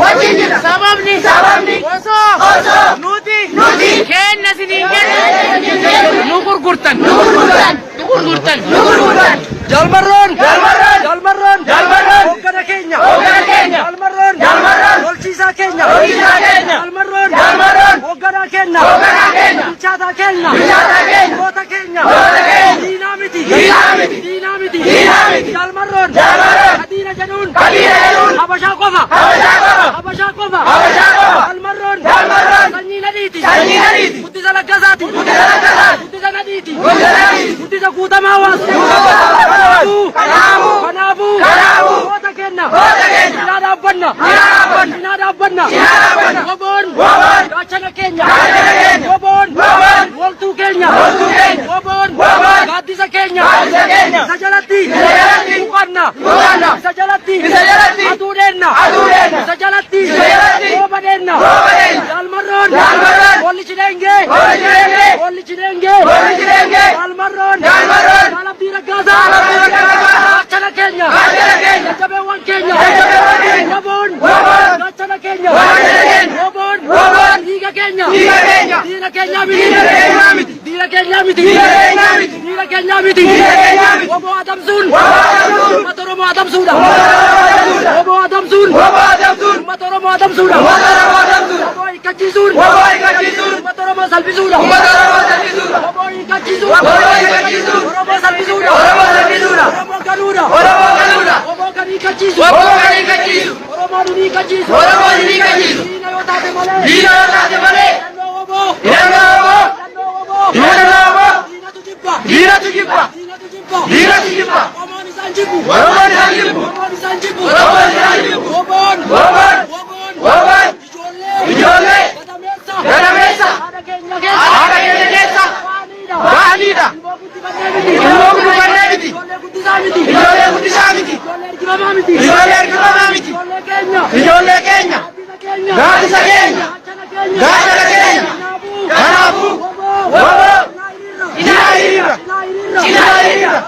Wajjin jirra. Sababni. Sababni. Osoo. Osoo. Nuti. Nuti. Kenna isiniin jennu. Nu gurgurtan. Nu gurgurtan. Nu gurgurtan. Nu gurgurtan. Jalmarroon! Jalmarroon! Jalmarroon! Jalmarroon! Hoggana keenya! Hoggana keenya! Jalmarroon! Jalmarroon! Lolchiisaa keenya! Lolchiisaa keenya! Jalmarroon! Jalmarroon! Hogganaa keenya! Hogganaa keenya! Bilchaataa keenya! Bilchaataa keenya! Goota keenya! Goota keenya! Diinaa miti! Diinaa miti! Diinaa miti! Diinaa miti! Jalmarroon! Jalmarroon! Kadiina jedhuun! Kadiina jedhuun! Habashaa qofa! Habashaa qofa! Habashaa qofa! Habashaa qofa! Jalmarroon! Jalmarroon! Sanyii nadhiiti! Sanyii nadhiiti! Guddisa Laggasaati! Guddisa Laggasaati! Guddisa nadhiiti! Guddisa nadhiiti! Guddisa Guutamaa Hawaas! Guutamaa Hawaas! Kanaafuu! Kanaafuu! Kanaafuu! Kanaafuu! Goota keenya! Goota keenya! Cinaa dhaabbanna! Cinaa dhaabbanna! Cinaa dhaabbanna! Cinaa dhaabbanna! Woboon! Woboon! Gaachana keenya! Gaachana keenya! Woboon! Woboon! Loltuu keenya! Loltuu keenya! Woboon! Woboon! Gaaddisa keenya! Gaaddisa keenya! Isa jalatti! Isa jalatti! Boqanna! Boqanna! Isa jalatti! Isa jalatti! Aduu dheenna! Aduu dheenna! Isa jalatti! Isa jalatti! Rooba dheenna! Rooba dheenna! Jaalmarroon! Jaalmarroon! Hoollichi dheengee! Hoollichi dheengee! Hoollichi dheengee! Hoollichi dheengee! Jaalmarroon! Jaalmarroon! Jaal Abdii Raggaasaa! Jaal Abdii Raggaasaa! Gaachana keenya! Gaachana keenya! Jajjabeewwan keenya! Jajjabeewwan keenya! Woboon! Woboon! Gaachana keenya! Gaachana keenya! Woboon! Woboon! Dhiiga keenya! Dhiiga keenya! Diina keenyaa miti! Diina keenyaa miti! Diina keenyaa miti! Diina keenyaa miti! Diina keenyaa miti! Diina keenyaa miti! Woboo adamsuun! Woboo adamsuun! Uummata Oromoo adamsuudha! Uummata Oromoo adamsuudha! Woboo adamsuun! Woboo adamsuun! Uummata Oromoo adamsuudha! Uummata Oromoo adamsuudha! Woboo hiikkachiisuun! Woboo hiikkachiisuun! Uummata Oromoo salphisuudha! Uummata Oromoo salphisuudha! Woboo hiikkachiisuun! Woboo hiikkachiisuun! Oromoo salphisuudha! Oromoo salphisuudha! Oromoo ganuudha! Oromoo ganuudha! Woboo kan hiikkachiisu! Woboo kan hiikkachiisu! Oromoo nu hiikkachiisu! Oromoo nu hiikkachiisu! Diina yoo taate malee! Diina yoo taate malee! Hidhannoo woboo! Hidhannoo woboo! Hidhannoo woboo! Hidhannoo woboo! Diinatu jibba! Diinatu jibba! Diinatu jibba! Diinatu jibba! Oromoon isaan jibbu! Oromoon isaan jibbu! Oromoon isaan jibbu! Oromoon isaan jibbu! Woboon! Woboon! Woboon! Woboon! Ijoollee! Ijoollee! Gadameessa! Gadameessa! Haadha keenya keessa! Haadha keenya keessa! Waaniidha! Waaniidha! Ilmoo guddifannee miti! Ilmoo guddifannee miti! Ijoollee guddisaa miti! Ijoollee guddisaa miti! Ijoollee ergifamaa miti! Ijoollee ergifamaa miti! Ijoollee keenya! Ijoollee keenya! Gaaddisa keenya! Gaaddisa keenya! Gaachana keenya! Gaachana keenya! Kanaafuu! Kanaafuu! Woboo! Woboo! Cinaa hiriirra! Cinaa hiriirra! Cinaa hiriirra! Cinaa hiriirra!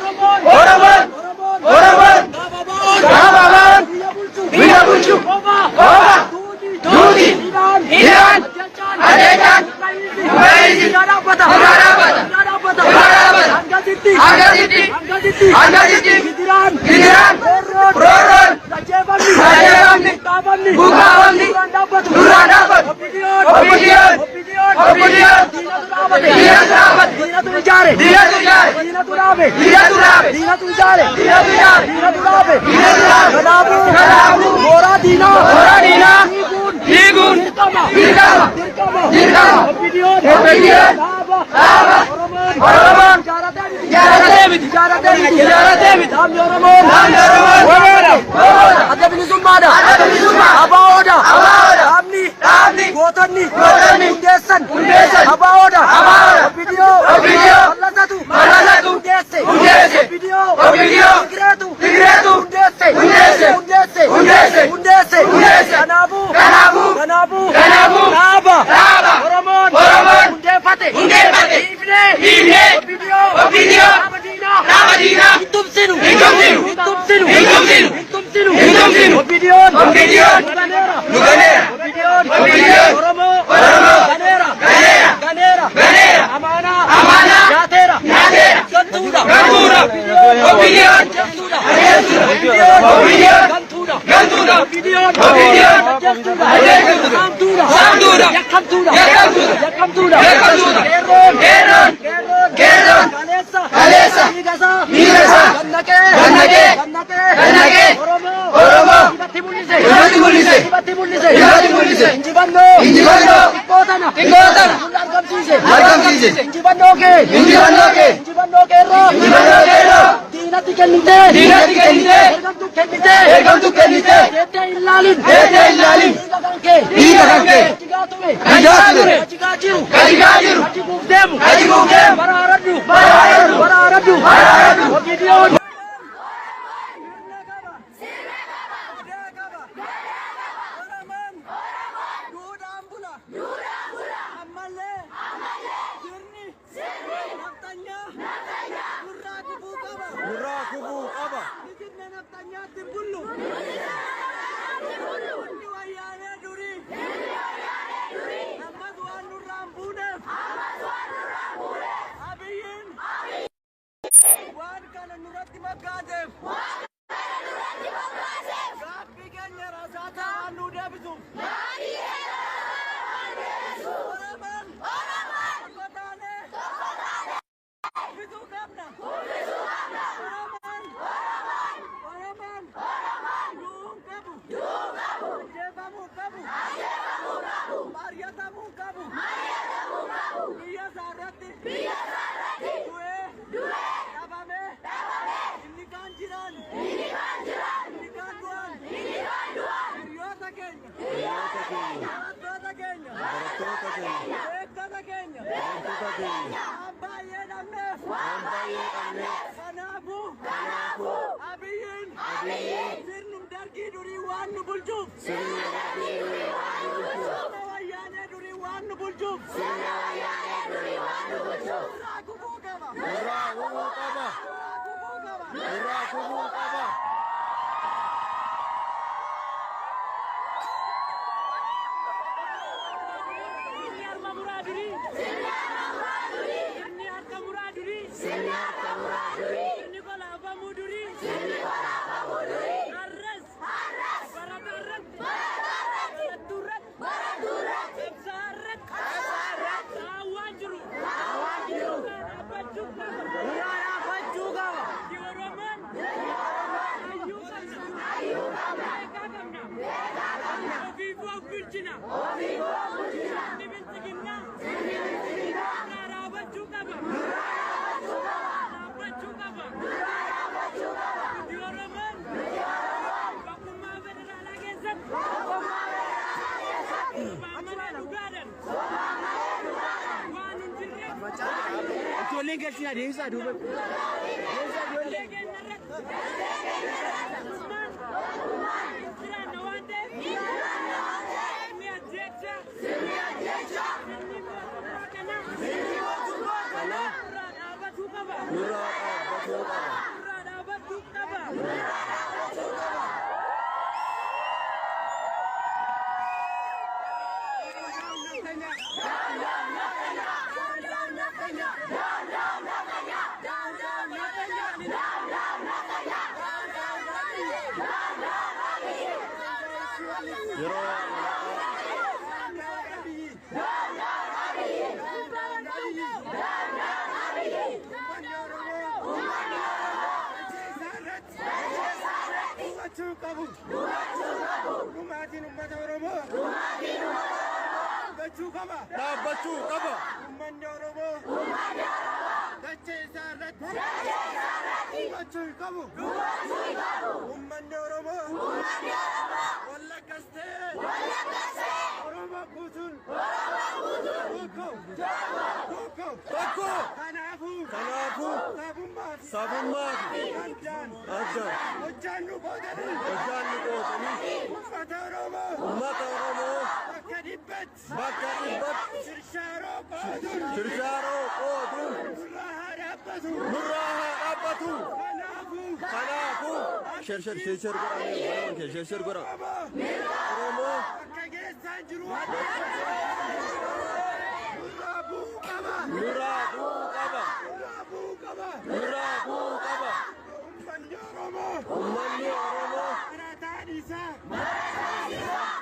Oromoon! Oromoon! Oromoon! Oromoon! Gaafa ba'oon! Gaafa ba'oon! Biyya bulchu! Biyya bulchu! Qofa! Qofa! Duuti! Duuti! Hidhaan! Hidhaan! Ajjechaan! Ajjechaan! Buqqa'iinsi! Buqqa'iinsi! Irraa dhaabbata! Irraa dhaabbata! Irraa dhaabbata! Irraa dhaabbata! Hangasitti! Hangasitti! Hangasitti! Hangasitti! Gidiraan! Gidiraan! Roorroon! Roorroon! Ajjeefamni! Ajjeefamni! Buqqaafamni! Buqqaafamni! Duraan dhaabbatu! Duraan dhaabbatu! Oppidiyoon! Oppidiyoon! Oppidiyoon! Oppidiyoon! Diinatu dhaabate! Diinatu dhaabate! Diinatu ijaare! Diinatu ijaare! Diinatu dhaabe! Diinatu dhaabe! Diinatu ijaare! Diinatu ijaare! Diinatu dhaabe! Diinatu dhaabe! Kanaafuu! Kanaafuu! Mooraa diinaa! Mooraa diinaa! Diiguun! Diiguun! Dirqama! Dirqama! Dirqama! Dirqama! Oppidiyoon! Oppidiyoon! Dhaaba! Dhaaba! Oromoon! Oromoon! Ijaaratee miti! Ijaaratee miti! Ijaaratee miti! Ijaaratee miti! Dhaabni Oromoon! Dhaabni Oromoon! Woboodha! Woboodha! Adda bilisummaadha! Adda bilisummaa! Abaa'oodha! Abaa'oodha! Dhaabni! Dhaabni! Gootonni! Gootonni! Hundeessan! Hundeessan! Abaa'oodha! Abaa'oodha! Obbidiyoo! Obbidiyoo! Mallasatu! Mallasatu! Hundeesse! Hundeesse! Obbidiyoo! Obbidiyoo! Tigireetu! Tigireetu! Hundeesse! Hundeesse! Hundeesse! Hundeesse! Hundeesse! Hundeesse! Kanaafuu! Kanaafuu! Kanaafuu! Kanaafuu! Dhaaba! Dhaaba! Oromoon! Oromoon! Hundeeffate! Hundeeffate! Dhiifnee! Dhiifnee! Obbidiyoo! Obbidiyoo! Dhaaba diinaa! Dhaaba diinaa! Hin tumsinu! Hin tumsinu! Hin tumsinu! Hin tumsinu! Hin tumsinu! Hin tumsinu! Obbidiyoon! Obbidiyoon! Nu ganeera! Nu ganeera! Obbidiyoon! Obbidiyoon! Oromoo! Oromoo! Ganeera! Ganeera! Ganeera! Ganeera! Amaanaa! Amaanaa! Nyaateera! Nyaateera! Gantuudha! Gantuudha! Obbidiyoon! Obbidiyoon! Ajjeeftuudha! Ajjeeftuudha! Obbidiyoon! Obbidiyoon! Gantuudha! Gantuudha! Obbidiyoon! Obbidiyoon! Ajjeeftuudha! Ajjeeftuudha! Saamtuudha! Saamtuudha! Yakkamtuudha! Yakkamtuudha! Yakkamtuudha! Yakkamtuudha! Qeerroon! Qeerroon! Qeerroon! Qeerroon! Kaleessa! Kaleessa! Dhiigasaa! Dhiigasaa! Gannaqee! Gannaqee! Gannaqee! Gannaqee! Oromoo! Oromoo! Ifatti mul'ise! Ifatti mul'ise! Ifatti mul'ise! Ifatti mul'ise! Injifannoo! Injifannoo! Xiqqoo tana! Xiqqoo tana! Nul argamsiise! Argamsiise! Injifannoo kee! Injifannoo kee! Injifannoo qeerroo! Injifannoo qeerroo! Diinatti kennitee! Diinatti kennitee! Ergamtuu kennitee! Ergamtuu kennitee! Deettee hin laalin! Deettee hin laalin! Dhiiga kan kee! Dhiiga kan kee! Kajigaa ture! Kajigaa ture! Kajigaa jiru! Kajigaa jiru! Kajiguuf deemu! Kajiguuf deemu! Bara haradhu! Bara haradhu! Bara haradhu! Bara haradhu! Obbidiyoo! Nurraa kufuu qaba. Nafxanyaatti bullu. Inni wayyaanee. nurratti moggaaseef. Gaaffii keenya rasaasaa waan nu deebisuuf. Oromoon tokko taanee kuffisuu qabna. Oromoon Oromoon du'uu hin qabu. Ajjeefamuu hin qabu. Mari'atamuu hin qabu. Biyya isaa irratti du'ee dhabamee inni kaan jiraan inni kaan du'aan hiriyoota keenya Hiriyoota keenya. barattoota keenya Barattoota keenya. beektota keenya Beektota keenya. waan baay'ee dhabneef Waan baay'ee dhabneef. kanaafuu Kanaafuu. Abiyyiin Abiyyiin. sirnum dargii durii waan nu bulchuuf Sirna dargii durii waan nu bulchuuf. sirna wayyaanee durii waan nu bulchuuf Sirna wayyaanee durii waan nu bulchuuf. nurraa kufuu qaba Nurraa kufuu qaba. nurraa kufuu qaba Nurraa kufuu qaba. Sirni harma muraa durii. Sirni harka muraa durii. Sirni kolaafamuu durii. Arras. Barataa irratti. Barattuu irratti. Qabsaa'aa irratti. Saawwaan jiru. Nurraa dhaabbachuu qaba. Nurraa dhaabbachuu qaba. Nuti Oromoon. Hayyuu qabna. Beekaa qabna. Ofiifuu of bulchina. Sirni bilchiginnaa. Nurraa dhaabbachuu qaba. Dhaabbachuu qaba. Nuti Oromoon. Tokkummaa federaalaa keessatti. Sobaan dhugaadhaan. Waan hin jirreef. Ijoolleen galchina deebisaa duuba. Deebisaa ijoollee. Ijoollee keenya irratti. Tokkummaan. Hin jiraanna waan ta'eef. Sirni ajjeechaa. Sirni mootummaa kanaa. Kanaa. Nurraa dhaabbachuu qaba. Nurraa dhaabbachuu qaba. Nurraa dhaabbachuu qaba. Yeroo Dhumachuu qabu. Dhumaatiin uummata Oromoo. Dhaabbachuu qaba. Dhaabbachuu qaba. Uummanni Oromoo. Dachee isaa irratti. Dhumachuu hin qabu. Uummanni Oromoo. Wallaggas ta'ee. Oromoo guutuun. Tokko. Tokko. Tokko. Kanaafuu. Kanaafuu. Sabummaa fi Sabummaa fi addaan. addaan. Hojjaan nu qoodanii. Hojjaan nu qootanii. Uummata Oromoo. Uummata Oromoo Bakka dhibbatti. bakka dhibbatti Shirshaaroo qooduun. Shirshaaroo qooduun Nurraa haa dhaabbatu. nurraa haa dhaabbatu. Kanaafuu. Kanaafuu share share share share godhaa share share godhaa. Oromoo Oromoo bakka geessaan jiru. Nurraa bu'uu qaba. nurraa bu'uu qaba. Nurraa bu'uu qaba. Nurraa bu'uu qaba. Uummanni Oromoo. Uummanni Oromoo Barataan isaa.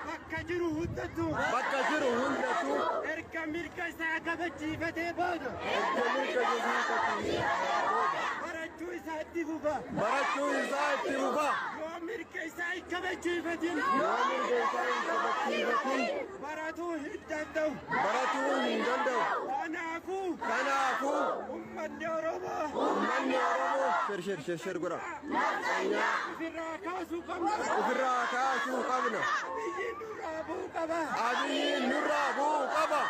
Bakka jiru hundattuu. bakka jiru hundattuu Erga mirga isaa kabachiifatee booda. erga mirga isaa kabachiifatee Barachuu isaa itti fufa. barachuu isaa itti fufa. Yoo mirga isaa hin kabachiifatin. Yoo mirga isaa hin kabachiifatin Baratuu hin danda'u. baratuu hin danda'u. Kanaafuu. Kanaafuu Uummanni Oromoo. uummanni Oromoo share share share share godhaa. Ofirraa kaasuu qabna. Ofirraa kaasuu qabna. Biyyi nurraa bu'uu qaba. Abiyyiin nurraa bu'uu qaba.